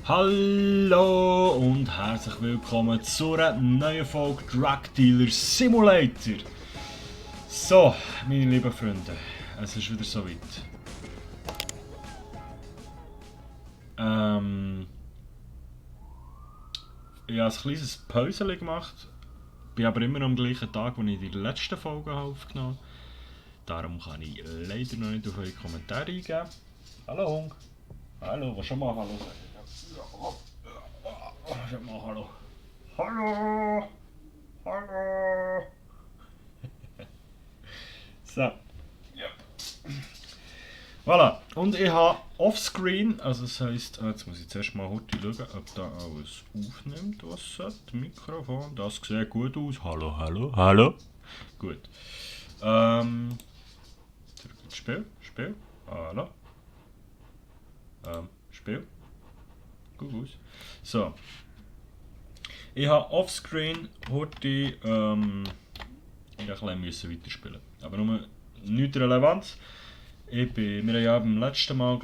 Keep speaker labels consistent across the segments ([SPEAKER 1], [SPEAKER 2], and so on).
[SPEAKER 1] Hallo und herzlich willkommen zu einer neuen Folge Drug Dealer Simulator. So, meine lieben Freunde, es ist wieder soweit. Ich habe ein kleines Päuschen gemacht, bin aber immer am gleichen Tag, wo ich die letzte Folge aufgenommen habe. Darum kann ich leider noch nicht auf eure Kommentare eingehen. Hallo Hung. Hallo, was schon mal Hallo sagen? Schon mal Hallo. Hallo. Hallo. So. Ja. Voilà. Und ich habe offscreen, also das heisst, jetzt muss ich zuerst mal heute schauen, ob da alles aufnimmt, was sollte. Mikrofon, das sieht gut aus. Hallo, hallo, hallo. Gut. Spiel, Spiel, hallo. Spiel. Gut aus. So. Ich habe offscreen heute ich ein bisschen weiterspielen. Aber nur nichts Relevanz. Wir haben ja beim letzten Mal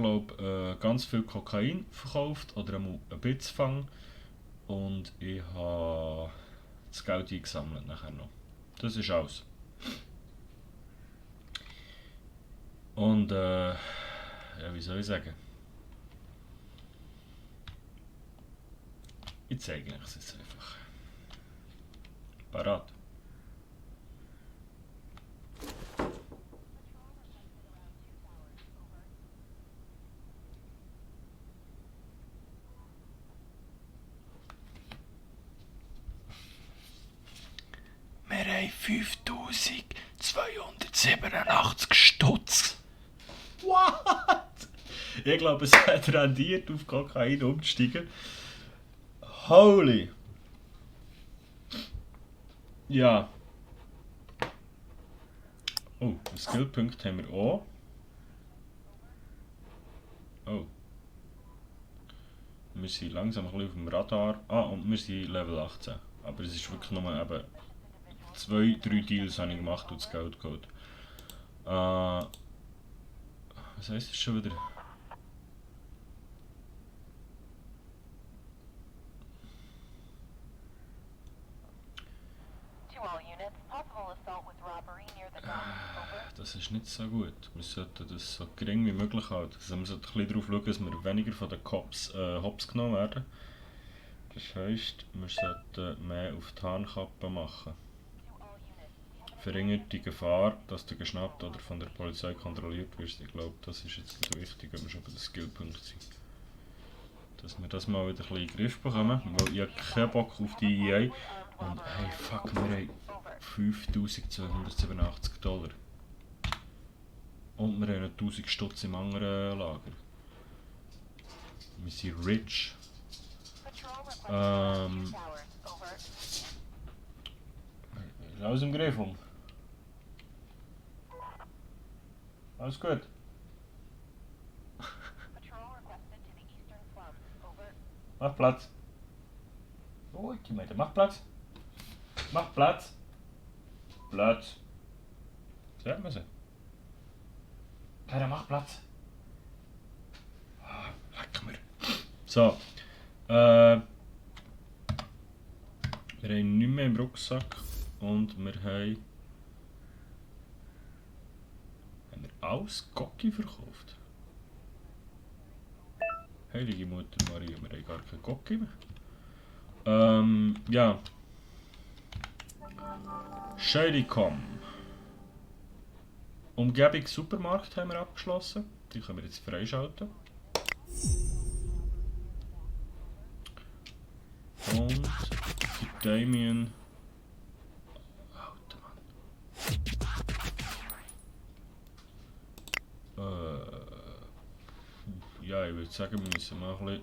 [SPEAKER 1] ganz viel Kokain verkauft oder einmal ein Bitzfang. Und ich habe das Geld eingesammelt nachher noch. Das ist alles. Und ja, wie soll ich sagen? Ich zeige euch es jetzt einfach. Parat. Wir haben 5287 Stutz. What? Ich glaube, es hat rendiert, auf Kokain umzusteigen. Holy! Ja. Oh, einen Skillpunkt haben wir auch. Oh. Wir sind langsam ein bisschen auf dem Radar. Ah, und wir sind Level 18. Aber es ist wirklich nur eben 2-3 Deals habe ich gemacht und das Geld geholt. Was heisst das schon wieder? Das ist nicht so gut. Wir sollten das so gering wie möglich halten. Also wir sollten ein bisschen darauf schauen, dass wir weniger von den Cops hops genommen werden. Das heisst, wir sollten mehr auf die Tarnkappe machen. Verringert die Gefahr, dass du geschnappt oder von der Polizei kontrolliert wirst. Ich glaube, das ist jetzt wichtig, wenn wir schon bei den Skillpunkten sind. Dass wir das mal wieder ein bisschen in den Griff bekommen, weil ich habe keinen Bock auf die EA. Und hey, fuck, wir haben 5287 $. Und wir haben 1000 Stutz im anderen Lager. Wir sind rich. Ist alles im Griff um? Alles gut? Mach Platz. Oh, Teammate, mach Platz. Mach Platz. Platz. Sieht man sie? Keiner macht Platz. Ah, leck mir. So. Wir haben nichts mehr im Rucksack. Und wir haben wir alles Gocki verkauft? Heilige Mutter Maria, wir haben gar keinen Gocki mehr. Ja. Shadycom. Umgebung Supermarkt haben wir abgeschlossen. Die können wir jetzt freischalten. Und für Damien. Alter Mann. Ja, ich würde sagen, wir müssen mal ein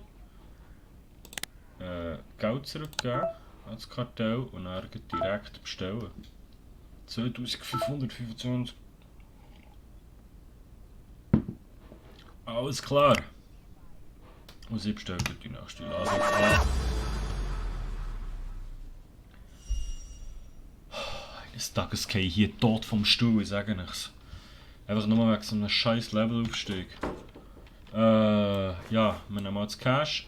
[SPEAKER 1] bisschen Geld zurückgeben an das Kartell und dann direkt bestellen. 2525. Alles klar. Und sie bestellt die nächste Ladung an. Eines Tages gehe ich hier tot vom Stuhl, ich sage nichts. Einfach nur wegen so einem scheiß Levelaufstieg. Ja, wir nehmen mal das Cash.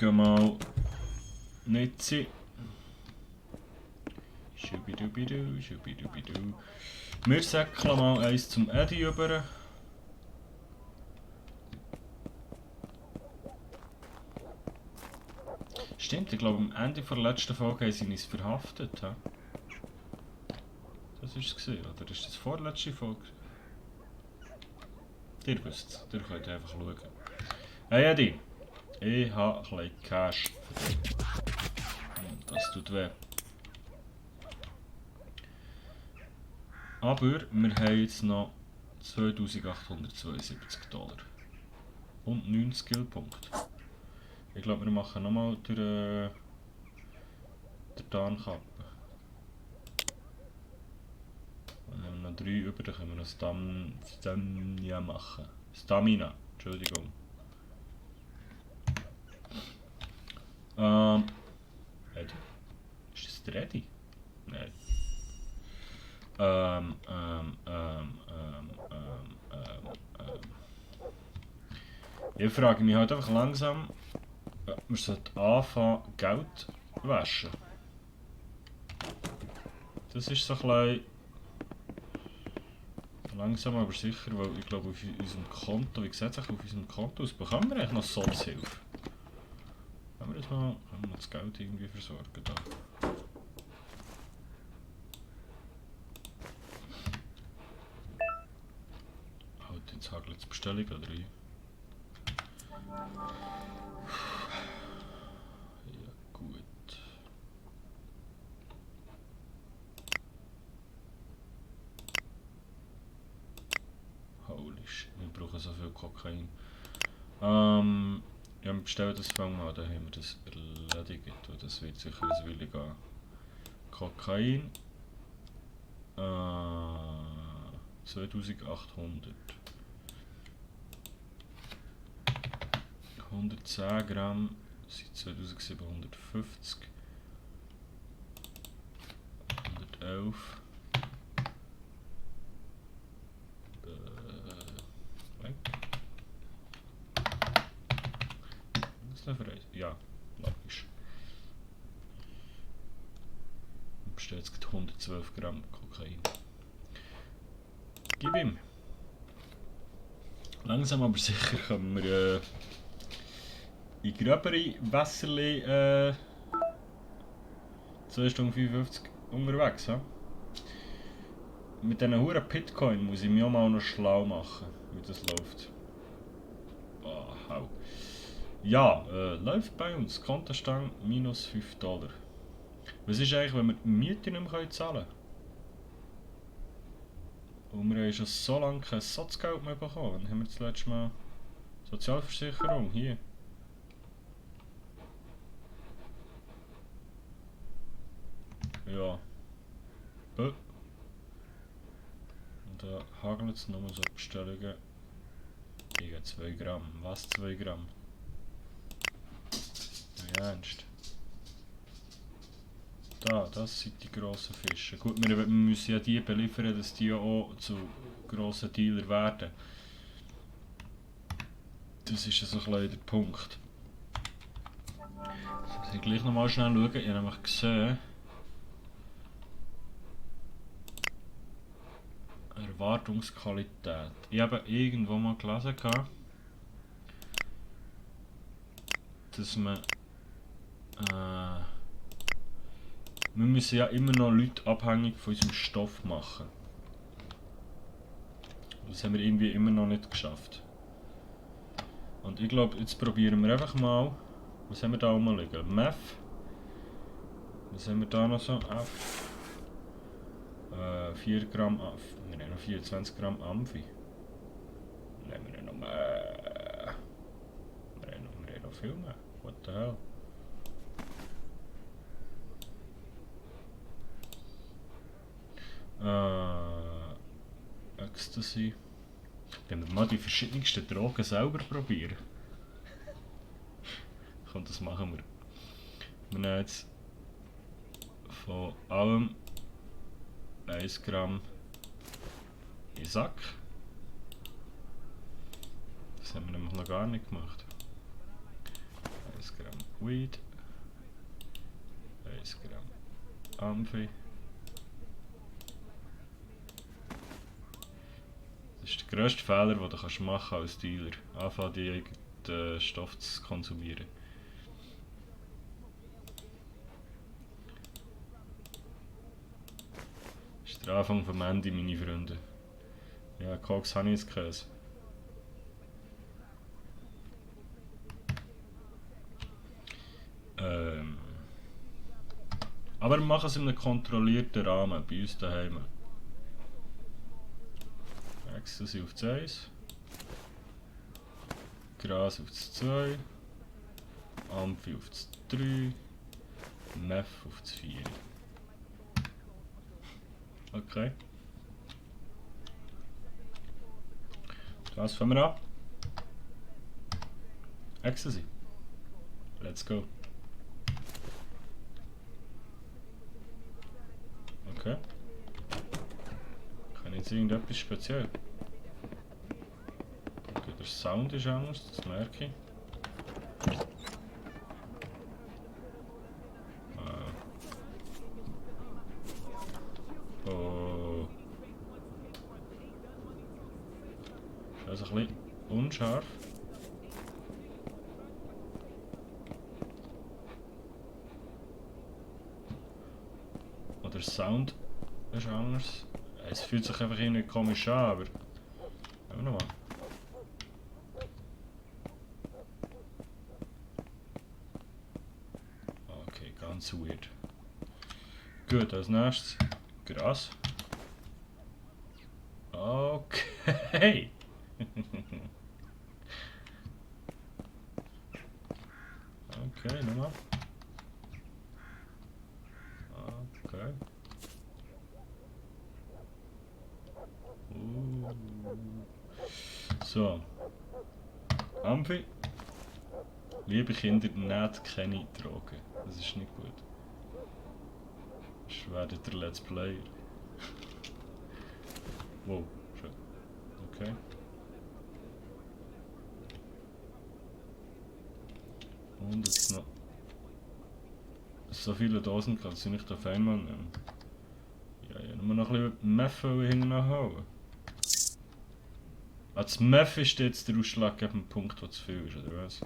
[SPEAKER 1] gehen mal nicht sein. Schubidubidu, schubidubidu. Wir säckeln mal eins zum Eddie über. Stimmt, ich glaube am Ende der letzten Folge haben sie uns verhaftet. He? Das war es, oder ist das vorletzte Folge? Ihr wisst es, ihr könnt einfach schauen. Hey Eddie, ich habe ein bisschen Cash. Das tut weh. Aber wir haben jetzt noch 2872 $. Und 9 Skillpunkte. Ich glaube, wir machen nochmal der Tarnkappe. Dann haben wir noch 3 über, dann können wir noch Stamina machen. Stamina, Entschuldigung. Eddie? Ist das der Eddie? Nein. Ich frage mich halt einfach langsam, ob wir anfangen Geld waschen. Das ist so ein bisschen langsam aber sicher, weil ich glaube auf unserem Konto, wie sieht es auf unserem Konto aus, bekommen wir eigentlich noch Sozialhilfe? Können wir das Geld irgendwie versorgen da? Halt jetzt hagelt die Bestellung oder wie? Ja gut. Holy shit, wir brauchen so viel Kokain. Ja, wir bestellen das Fang mal, dann haben wir das erledigt. Und das wird sicher ein Wille gehen. Kokain. 2800. 110 Gramm sind 2750. 111. Weg. Was ist für eins? Ja, logisch. Ich bestelle jetzt 112 Gramm Kokain. Gib ihm. Langsam aber sicher kommen wir in gröbere Wässerli 2 Stunden 55 unterwegs. He? Mit diesen huren Bitcoin muss ich mich auch mal noch schlau machen, wie das läuft. Oh, hau. Ja, läuft bei uns. Kontostand minus $5. Was ist eigentlich, wenn wir die Miete nicht mehr zahlen können? Und wir haben schon so lange kein Satzgeld mehr bekommen. Wann haben wir das letzte Mal Sozialversicherung? Hier. Ja. Und da hagelt es nur so Bestellungen gegen 2 Gramm. Was 2 Gramm? Wie ernst? Da, das sind die grossen Fische. Gut, wir müssen ja die beliefern, dass die auch zu grossen Dealer werden. Das ist so ein bisschen der Punkt. Ich muss gleich nochmal schnell schauen. Ich habe nämlich gesehen, Erwartungsqualität. Ich habe irgendwo mal gelesen, dass man wir müssen ja immer noch Leute abhängig von unserem Stoff machen. Das haben wir irgendwie immer noch nicht geschafft. Und ich glaube, jetzt probieren wir einfach mal. Was haben wir da rumliegen? Meth. Was haben wir da noch so? F. 4 Gramm Af. Wir haben noch 24 Gramm Amphi. Nehmen wir noch mehr. Wir haben noch viel mehr. What the hell? Ecstasy. Wenn wir mal die verschiedensten Drogen selber probieren. Komm, das machen wir. Wir nehmen jetzt von allem 1 Gramm in den Sack. Das haben wir nämlich noch gar nicht gemacht. 1 Gramm Weed, 1 Gramm Amphi. Das ist der grösste Fehler, den du machen als Dealer. Anfangen, die eigenen Stoffe zu konsumieren. Das ist der Anfang vom Ende, meine Freunde. Ja, Koks habe ich jetzt Käse. Aber wir machen es in einem kontrollierten Rahmen, bei uns daheim. Ecstasy auf das 1, Gras auf das 2, Amphi auf das 3, Meth auf das 4. Okay. Das fangen wir an. Ecstasy. Let's go. Okay. Kann jetzt irgendetwas speziell? Okay, der Sound ist anders, das merke ich. Oh. Das ist ein bisschen unscharf. Der Sound ist anders. Es fühlt sich einfach irgendwie komisch an, aber... Schauen wir nochmal. Okay, ganz weird. Gut, als nächstes Gras. Okay. Okay, nochmal. Okay. So. Amphi. Liebe Kinder, nehmt keine Drogen. Das ist nicht gut. Ich werde der Let's Player. Wow, schön. Okay. Und jetzt noch so viele Dosen kannst du nicht auf einmal nehmen. Ja, nur noch ein bisschen Meth hinten holen. Ah, das Meth ist jetzt der ausschlaggebende Punkt, der zu viel ist, oder was?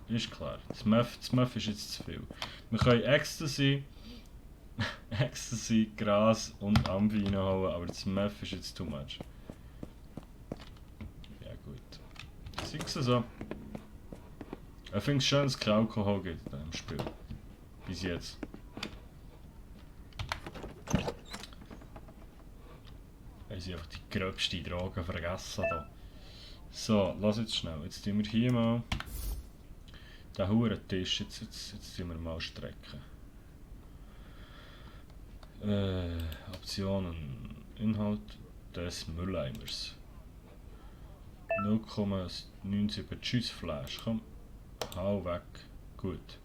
[SPEAKER 1] Ist klar, das Meth ist jetzt zu viel. Wir können Ecstasy, Gras und Amphi reinholen, aber das Meth ist jetzt too much. Ja gut. Siehst du so? Ich finde es schön, dass es kein Alkohol gibt in diesem Spiel. Bis jetzt. Wir haben einfach die gröbsten Drogen vergessen hier. So, lass jetzt schnell. Jetzt tun wir hier mal den huren Tisch. Jetzt tun wir mal strecken. Optionen. Inhalt des Mülleimers. 0,97 Schussflash. Komm, hau weg. Gut.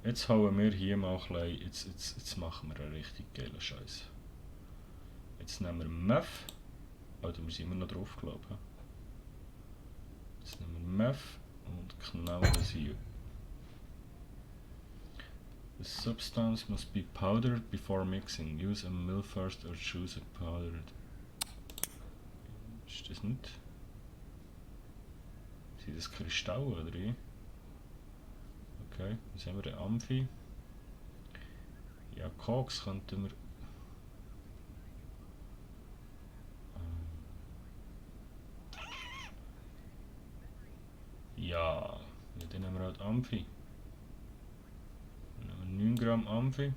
[SPEAKER 1] Jetzt hauen wir hier mal ein bisschen. Jetzt machen wir einen richtig geilen Scheiß. Jetzt nehmen wir Meth. Oh, da sind wir noch drauf, glaube ich. Jetzt nehmen wir Meth und knallen das hier. The substance must be powdered before mixing. Use a mill first or choose a powdered. Ist das nicht? Sind das Kristalle oder wie? Okay, jetzt haben wir den Amphi. Ja, Koks könnten wir. Ja, dann nehmen wir halt Amphi. Dann nehmen wir 9 Gramm Amphi.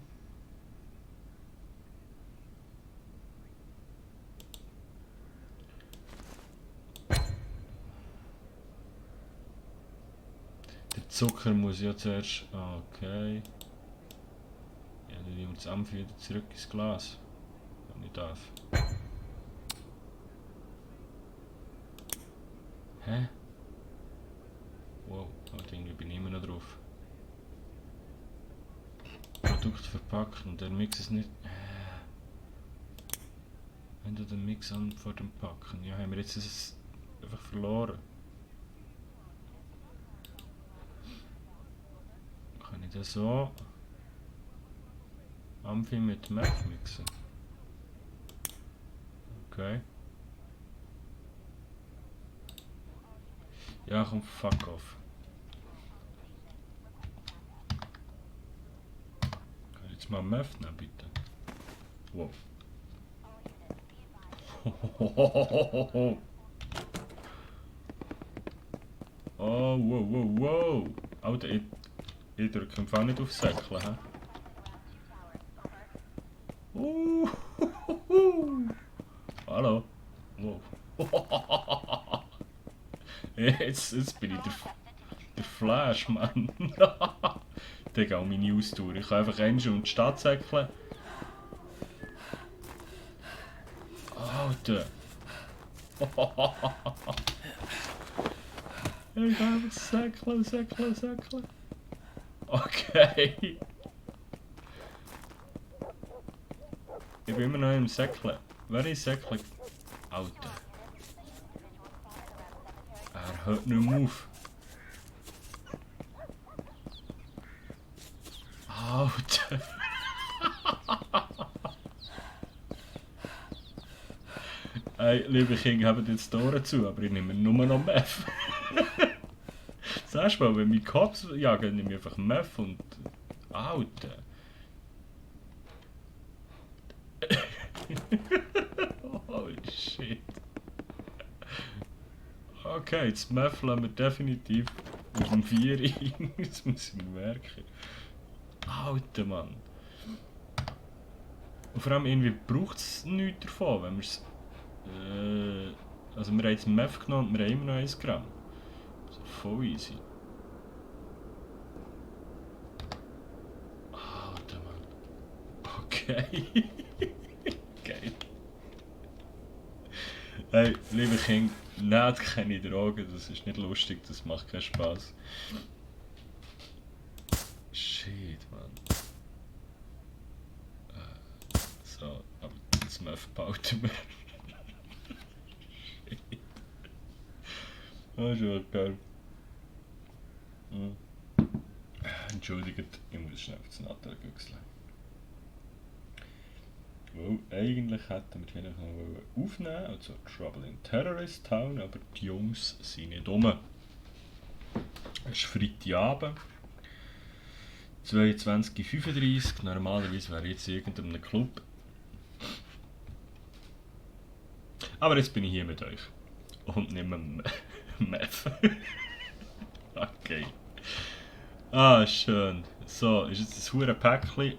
[SPEAKER 1] Der Zucker muss ja zuerst. Okay. Ja, dann nehmen wir das Amphi wieder zurück ins Glas. Wenn ich darf. Hä? Wow, irgendwie bin ich immer noch drauf. Produkt verpackt und der Mix ist nicht. Wenn oder den Mix an vor dem Packen. Ja, haben wir jetzt einfach verloren. Kann ich das so Amphi mit Map mixen? Okay. Ja, komm, fuck off. Kann ich jetzt mal Meth nehmen, bitte? Wow. Oh, wow, wow, wow. Alter, ich drücke im Fall nicht auf Säckeln, hä? Hallo. Wow. Jetzt bin ich der Flash, Mann. Digga, um meine Austour. Ich kann einfach einmal um die Stadt säckeln. Alter. Ich kann einfach säckeln. Okay. Ich bin immer noch im Säckeln. Wer ist Säckeln? Alter. Er hört nicht mehr auf. Alter. Hey, liebe Kinder, habt jetzt die Ohren zu, aber ich nehme nur noch Meth. Das erste Mal, wenn mich Cops jagen, nehme ich einfach Meth und... Alter. Holy shit. Okay, jetzt Meth lassen wir definitiv auf dem 4 rein. Das muss ich mir merken. Alter, Mann. Und vor allem irgendwie braucht es nichts davon, wenn wir es... also wir haben jetzt Meth genommen und wir haben immer noch 1 Gramm. Also voll easy. Alter, Mann. Okay. Geil. Hey, liebe Kinder, nehmt keine Drogen, das ist nicht lustig, das macht keinen Spaß. Shit, Mann. So, aber das Meth behalten wir. Das ist ja geil. Entschuldigt, ich muss schnell das Nattel güchseln. Weil eigentlich hätten wir hier noch aufnehmen, also Trouble in Terrorist Town, aber die Jungs sind nicht rum. Es ist Freitagabend, 22:35 Uhr, normalerweise wäre ich jetzt in irgendeinem Club. Aber jetzt bin ich hier mit euch und nehme Meth. Okay. Ah, schön. So, ist jetzt das hure Päckchen.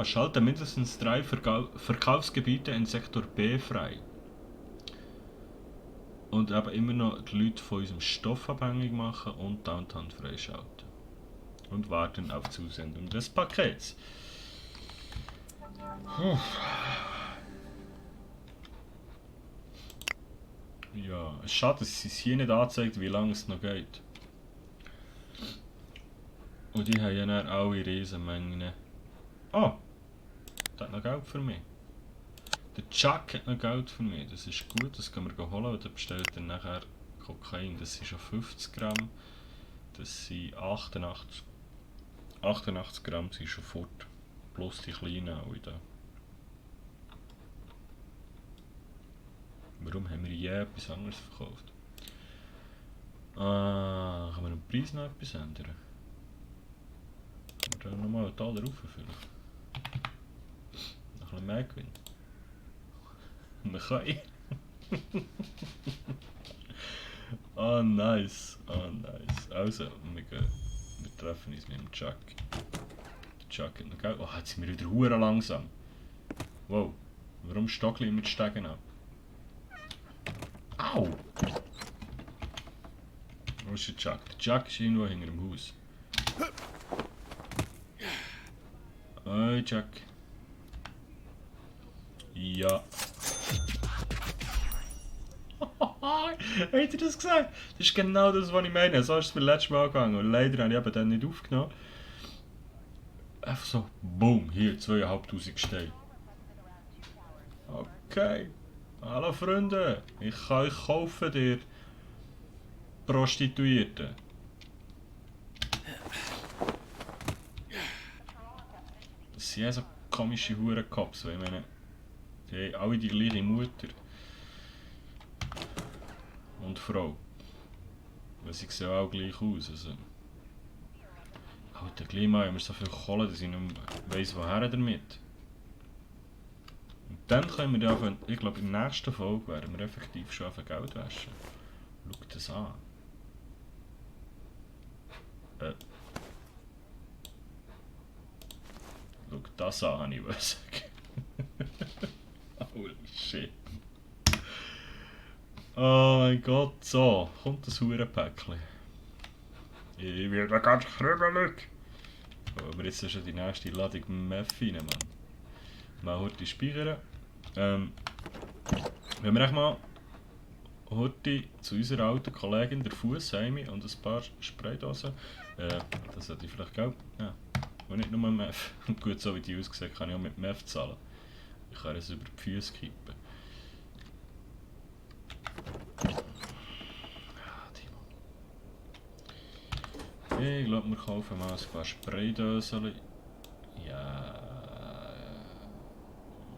[SPEAKER 1] Schalte mindestens 3 Verkaufsgebiete in Sektor B frei. Und eben immer noch die Leute von unserem Stoff abhängig machen und Downtown freischalten. Und warten auf Zusendung des Pakets. Ja, es ist schade, dass es hier nicht anzeigt, wie lange es noch geht. Und die haben ja dann alle Riesenmengen. Oh! Der hat noch Geld für mich. Der Chuck hat noch Geld für mich. Das ist gut, das können wir holen. Und dann bestellt er nachher Kokain. Das sind schon 50 Gramm. Das sind 88. 88 Gramm sind schon fort. Plus die kleinen alle da. Warum haben wir je etwas anderes verkauft? Ah, kann man am Preis noch etwas ändern? Kann man da nochmal einen Taler rauffüllen? Noch ein bisschen mehr Gewinn? Man kann. Ah, nice. Also, wir treffen uns mit dem Chuck. Der Chuck hat noch Geld. Oh, jetzt sind wir wieder hure langsam. Wow, warum stockle ich mit Stegen ab? Au! Wo ist der Chuck? Der Chuck ist irgendwo hinter dem Haus. Hey, Chuck. Ja. Habt ihr das gesehen? Das ist genau das, was ich meine. So ist es mir letztes Mal gegangen. Und leider habe ich eben dann nicht aufgenommen. Einfach so, boom, hier 2500 Steine. Okay. Hallo Freunde, ich kann euch kaufen, ihr Prostituierten. Das sind ja so komische Hurencops, weil ich meine, die haben alle die gleiche Mutter. Und Frau. Weil sie sehen auch gleich aus. Also. Alter, gleich mal haben wir so viel Kohle, dass ich nicht mehr weiss, woher damit. Und dann können wir ja, ich glaube in der nächsten Folge werden wir effektiv schon auf Geld waschen. Schau das an. Schau das an, habe ich sagen. Holy shit. Oh mein Gott, so, kommt das Hurenpäckchen. Ich werde ganz kribbelig. Aber jetzt ist ja die nächste Ladung Meth rein, Mann. Mal heute speichern. Wenn wir echt mal heute zu unserer alten Kollegin der Fuss heim und ein paar Spraydosen. Das sollte ich vielleicht gelb. Ja. Und nicht nur Meth. Und gut, so wie die aussehen, kann ich auch mit Meth zahlen. Ich kann es über die Füße kippen. Ich glaube, wir kaufen mal ein paar Spraydösen. Ja.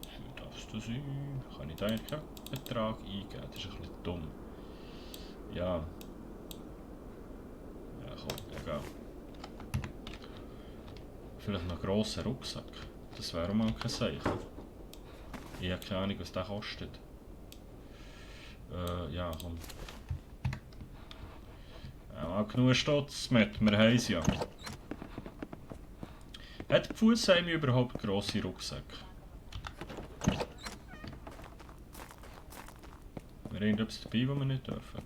[SPEAKER 1] Wie darf das sein? Kann ich da eigentlich keinen Betrag eingeben? Das ist ein bisschen dumm. Ja. Ja, komm, egal. Vielleicht noch einen grossen Rucksack. Das wäre auch mal kein Zeichen. Ich habe keine Ahnung, was der kostet. Ja, komm. Ja, mal genug Stutz mit, wir haben es ja. Hat die Fussheim überhaupt grosse Rucksäcke? Wir haben irgendetwas dabei, was wir nicht dürfen.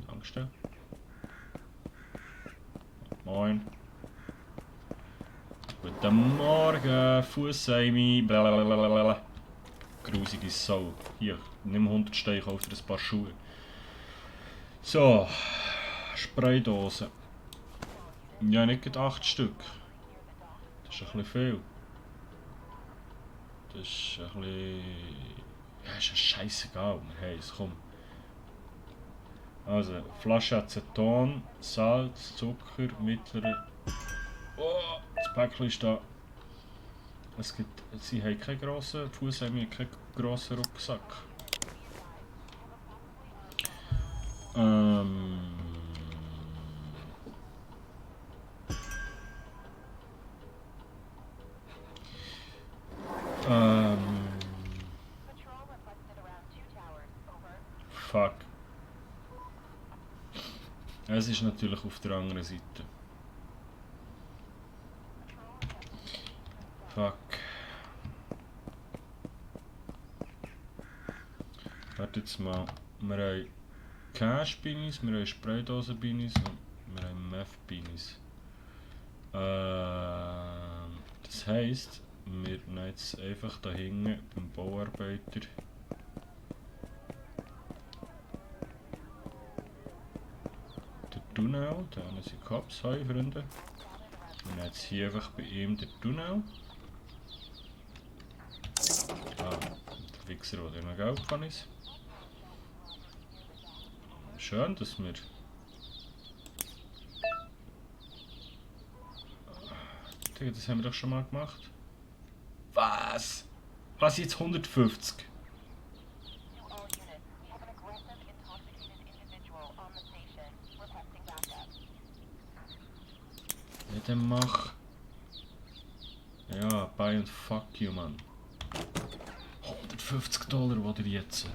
[SPEAKER 1] Tankstelle. Moin. Guten Morgen, Fussheim. Blablabla. Grusige Sau. Hier, nimm 100 Steine, kauf dir ein paar Schuhe. So, Spraydosen. Ja, nicht gerade 8 Stück. Das ist ein bisschen viel. Das ist ein bisschen... Ja, ist ja scheissegal, wir haben es, komm. Also, Flasche Aceton, Salz, Zucker, mittlerer... Oh, das Päckchen ist da. Es gibt... Sie haben keinen grossen... Die Fuss haben keinen grossen Rucksack. Fuck. Es ist natürlich auf der anderen Seite. Fuck. Warte jetzt mal. Wir haben Cash-Beanies, wir haben Spraydosen-Beanies und wir haben Meth-Beanies. Das heisst, wir nehmen jetzt einfach da hinten beim Bauarbeiter den Tunnel, da haben sie Cops, hi Freunde. Wir nehmen jetzt hier einfach bei ihm den Tunnel. Ah, der Wichser, der noch Geld kann ist. Schön, dass wir... Das haben wir doch schon mal gemacht. Was? Was jetzt 150? Ja, dann mach... Ja, buy and fuck you, Mann. 150 $, was ihr jetzt?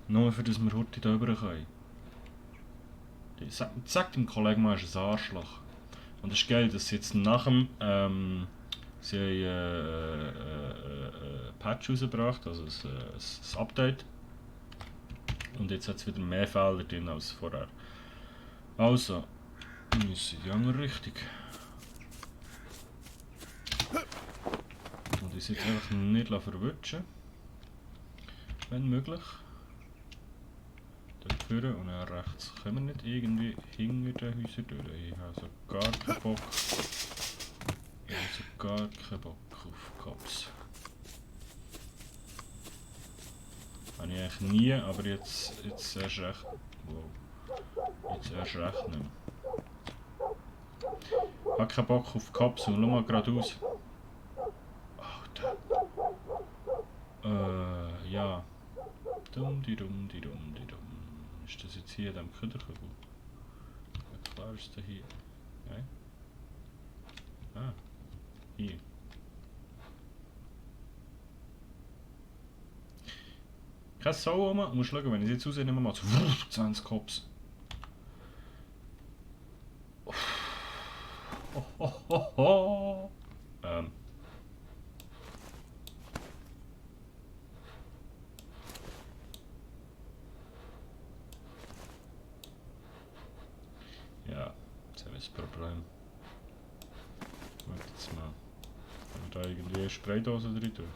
[SPEAKER 1] Nur für das wir heute da rüber können. Sag dem Kollegen mal, er ist ein Arschloch. Und es ist geil, dass sie jetzt nach dem... sie haben Patch rausgebracht, also ein Update. Und jetzt hat es wieder mehr Fehler drin als vorher. Also, wir müssen in die andere Richtung. Und ich jetzt einfach nicht verwutschen. Wenn möglich. Dort führen und dann rechts können wir nicht irgendwie hinter den Häusern durch. Ich habe so gar keinen Bock. Ich habe so gar keinen Bock auf Cops. Habe ich eigentlich nie, aber jetzt erst recht. Wow. Jetzt erst recht nicht mehr. Ich habe keinen Bock auf Cops und schau mal geradeaus. Alter. Ja. Dumm, die dumm, die dumm, die dumm. Ist das jetzt hier in diesem Köderkübel? Ja, klar ist der hier. Nein? Ah, hier. Keine Sau rum, musst schauen, wenn ich jetzt raus nehme, mal so 20 Cops. Oh. Ja, jetzt haben wir das Problem. Warte jetzt mal. Haben wir da irgendwie eine Spraydose drin tun?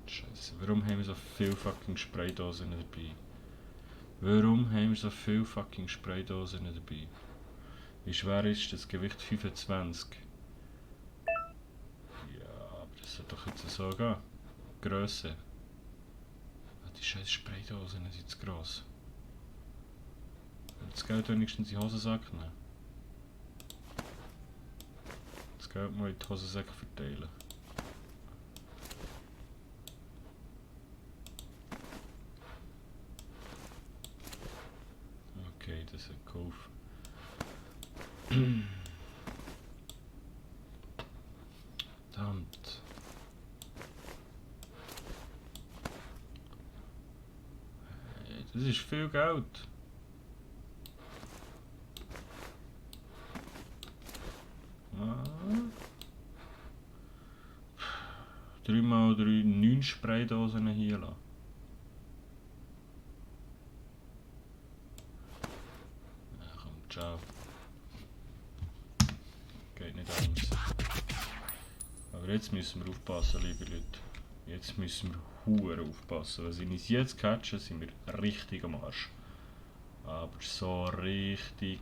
[SPEAKER 1] Scheiße, warum haben wir so viele fucking Spraydosen dabei? Warum haben wir so viele fucking Spraydosen dabei? Wie schwer ist das Gewicht? 25? Ja, aber das sollte doch jetzt so gehen. Grösse. Ah, die scheiß Spraydosen sind zu gross. Das Geld wenigstens in den Hosensack nehmen. Das Geld mal in die Hosensäcke verteilen. Okay, das hat geholfen. Verdammt. Hey, das ist viel Geld. Ah. 3x3 9 Spraydosen hier lassen. Ja, komm, ciao. Geht nicht anders. Aber jetzt müssen wir aufpassen, liebe Leute. Jetzt müssen wir hure aufpassen. Wenn sie uns jetzt catchen, sind wir richtig am Arsch. Aber so richtig,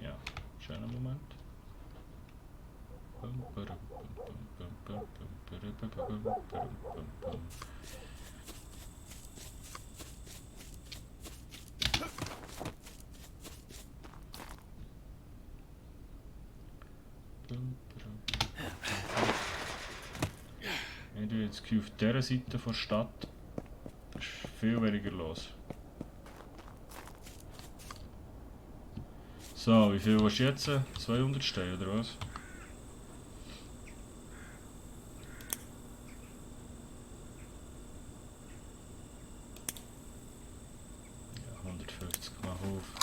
[SPEAKER 1] ja. Schönen Moment. Ich habe jetzt das Gefühl, auf dieser Seite der Stadt ist viel weniger los. So, wie viel willst du jetzt? 200 stehen oder was? Ja, 150, mach auf.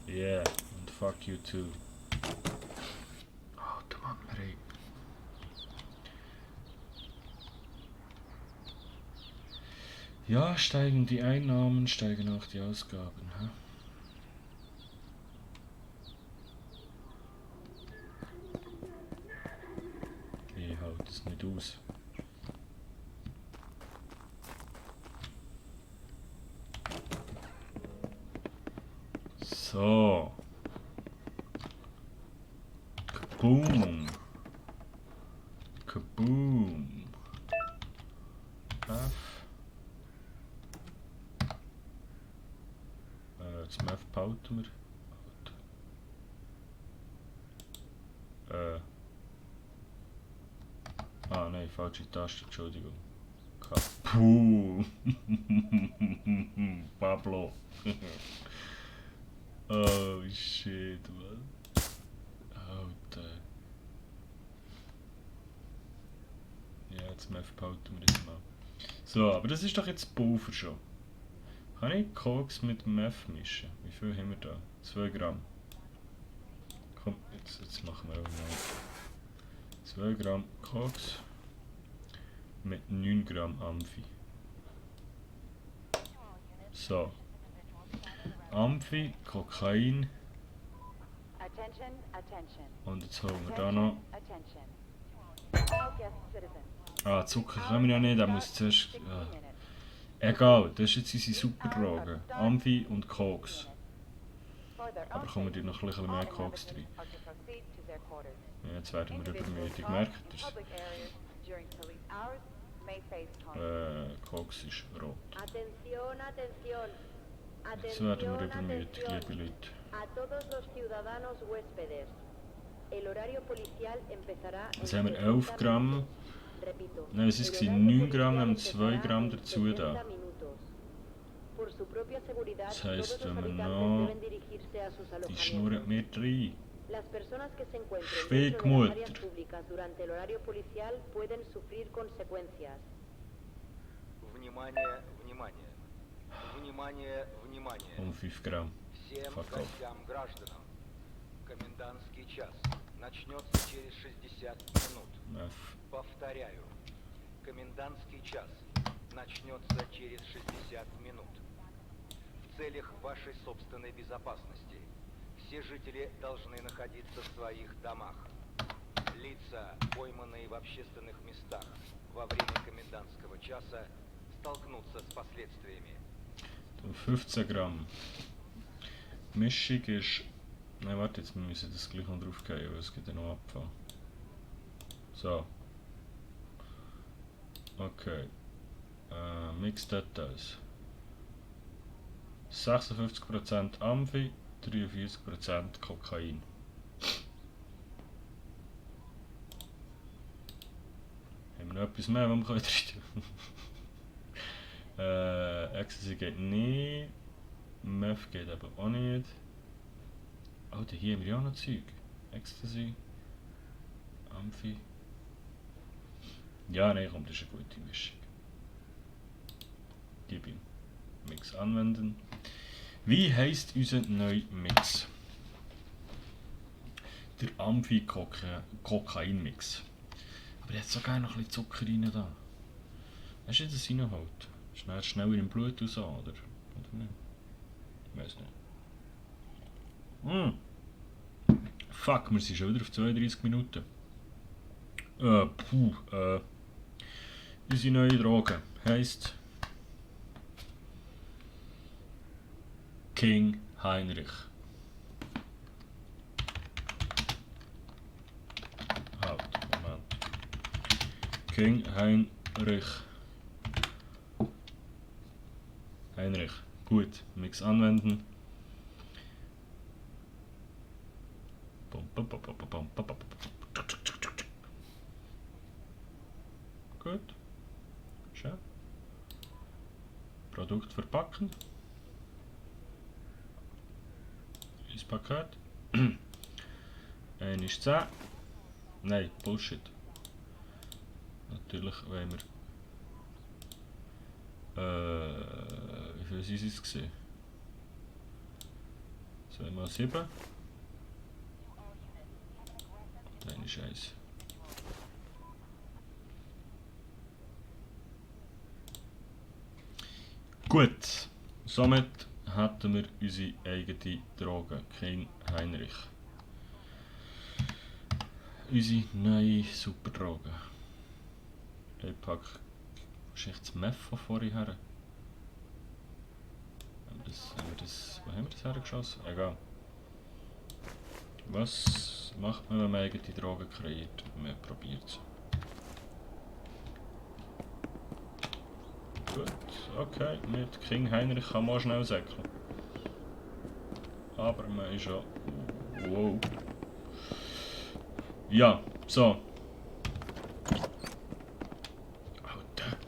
[SPEAKER 1] Yeah, und fuck you too. Oh, der Mann, ey. Ja, steigen die Einnahmen, steigen auch die Ausgaben. Hä? Ich halte es nicht aus. So. Kaboom. Kaboom. F. Das F behalten wir. Ah nein, falsche Taste, Entschuldigung. Kaboom. Pablo. Oh shit, man. Alter. Ja, jetzt Meth behalten wir jetzt mal. So, aber das ist doch jetzt Pulver schon. Kann ich Koks mit Meth mischen? Wie viel haben wir da? 2 Gramm. Komm, jetzt machen wir auch mal. 2 Gramm Koks mit 9 Gramm Amphi. So. Amphi, Kokain. Und jetzt holen wir da noch. Ah, Zucker können wir ja nicht, da muss zuerst. Egal, das ist jetzt unsere Superdrogen. Amphi und Koks. Aber kommen wir noch ein bisschen mehr Koks drin. Ja, jetzt werden wir übermütig, merkt ihr es? Koks ist rot. Jetzt werden wir übermütig, liebe Leute. Also haben wir 11 Gramm. Nein, was war es? 9 Gramm, haben 2 Gramm dazu da. Das heisst, wenn wir noch... Die schnurren mir rein. Schwiegermutter. Um 5 Gramm. Fuck off.
[SPEAKER 2] Комендантский час начнется через 60 минут. Повторяю, комендантский час начнется через 60 минут. В целях вашей собственной безопасности все жители должны находиться в своих домах. Лица, пойманные в общественных местах во время комендантского часа, столкнутся с последствиями.
[SPEAKER 1] 15 Gramm. Mischung ist... Nein, warte, jetzt müssen wir das gleich noch drauf gehen, weil es gibt ja noch Abfall. So. Okay. Mix Details. 56% Amphi, 43% Kokain. Haben wir noch etwas mehr, was wir rein tun? Ecstasy geht nicht. Meth geht aber auch nicht. Oh, hier haben wir ja auch noch Zeug. Ecstasy. Amphi. Ja, nein, komm, das ist eine gute Mischung. Die beim Mix anwenden. Wie heisst unser neuer Mix? Der Amphi-Kokain-Mix. Aber jetzt sogar noch ein bisschen Zucker rein da. Hast du das reingeholt? Schneller im Blut raus, oder nicht? Ich weiß nicht. Fuck, wir sind schon wieder auf 32 Minuten. Unsere neue Droge heisst King Heinrich. Halt, Moment. King Heinrich. Heinrich. Gut, Mix anwenden. Gut. Schön. Produkt verpacken. Ins Paket. 1 ist 10. Nein, Bullshit. Natürlich wollen wir... wie viel sind es gewesen? 2 mal 7. Nein, ist 1. Gut, somit hätten wir unsere eigene Droge, King Heinrich. Unsere neue Superdroge. Ich packe wahrscheinlich das Meth von vorhin her. Wo haben wir das hergeschossen? Egal. Was macht man, wenn man eigene Drogen kreiert? Man probiert es. Gut, okay, mit King Heinrich kann man schnell säckeln. Aber man ist ja... Wow. Ja, so. Alter.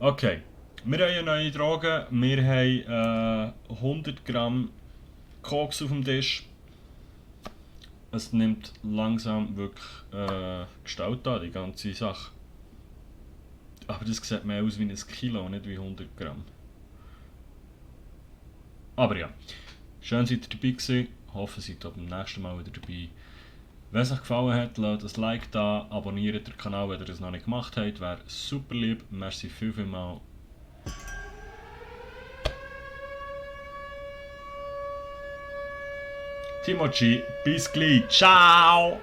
[SPEAKER 1] Okay, wir haben eine neue Droge. Wir haben 100 Gramm Koks auf dem Tisch. Es nimmt langsam wirklich Gestalt an, die ganze Sache. Aber das sieht mehr aus wie ein Kilo, nicht wie 100 Gramm. Aber ja, schön seid ihr dabei gewesen. Hoffe, ihr seid auch beim nächsten Mal wieder dabei. Wenn es euch gefallen hat, lasst ein Like da, abonniert den Kanal, wenn ihr das noch nicht gemacht habt. Wäre super lieb. Merci vielmals. Timochi, bis gleich. Ciao!